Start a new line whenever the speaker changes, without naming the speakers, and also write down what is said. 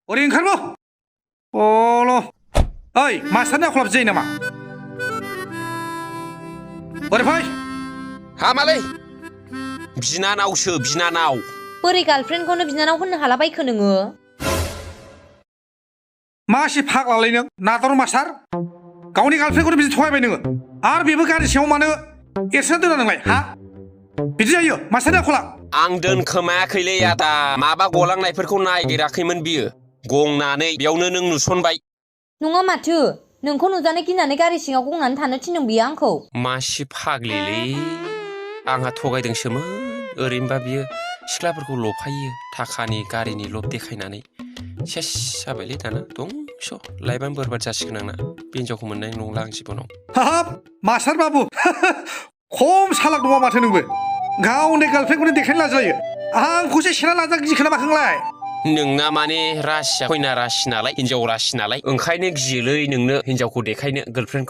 ओरै ओंखारबो अल' ओइ मास्टारनि आखल जायो नामा ओरै फै
हामालै बिनानावसो बिनानाव
बोरै गार्लफ्रेन्डखौनो बिनानाव होननो हाला बायखो नोङो
मासि फाग्लालै नों नादार मास्टार गावनि गार्लफ्रेन्डखौनो बिदि थगायबाय नोङो आरो बेबो गारि सिङाव मानो एरसोना दोना नोंलाय हा बिदि जायो मास्टारनि आखला
आं दोनखोमायाखैलै आदा माबा गलांनायफोरखौ नायगिराखैमोन बियो गंनानै बेयावनो नों नुसनबाय
नङा माथो नोंखौ नुजानो गिनानै गारि सिङाव गंनानै थानो थिनदों बियो आंखौ
मासि फाग्लिलै आंहा थगायदोंसोमोन ओरैनोबा बियो सिख्लाफोरखौ लफायो थाखानि गारिनि लब देखायनानै सेस जाबायलै दाना दंस' लाइफआनो बरबाद जासिगोन आंना बे हिनजावखौ मोननाय नंला आं जिबनाव
हाब मास्टार बाबु खम सालाक दङ माथो नोंबो गावनि गार्लफ्रेन्डखौनो देखायनो लाजायो आंखौसो सेना लाजा गिखोना माखो नोंलाय
नोंना माने रासिया खयना रासि नालाय हिनजाव रासि नालाय ओंखायनो गियोलै नोंनो हिनजावखौ देखायनो गार्लफ्रेन्डखौ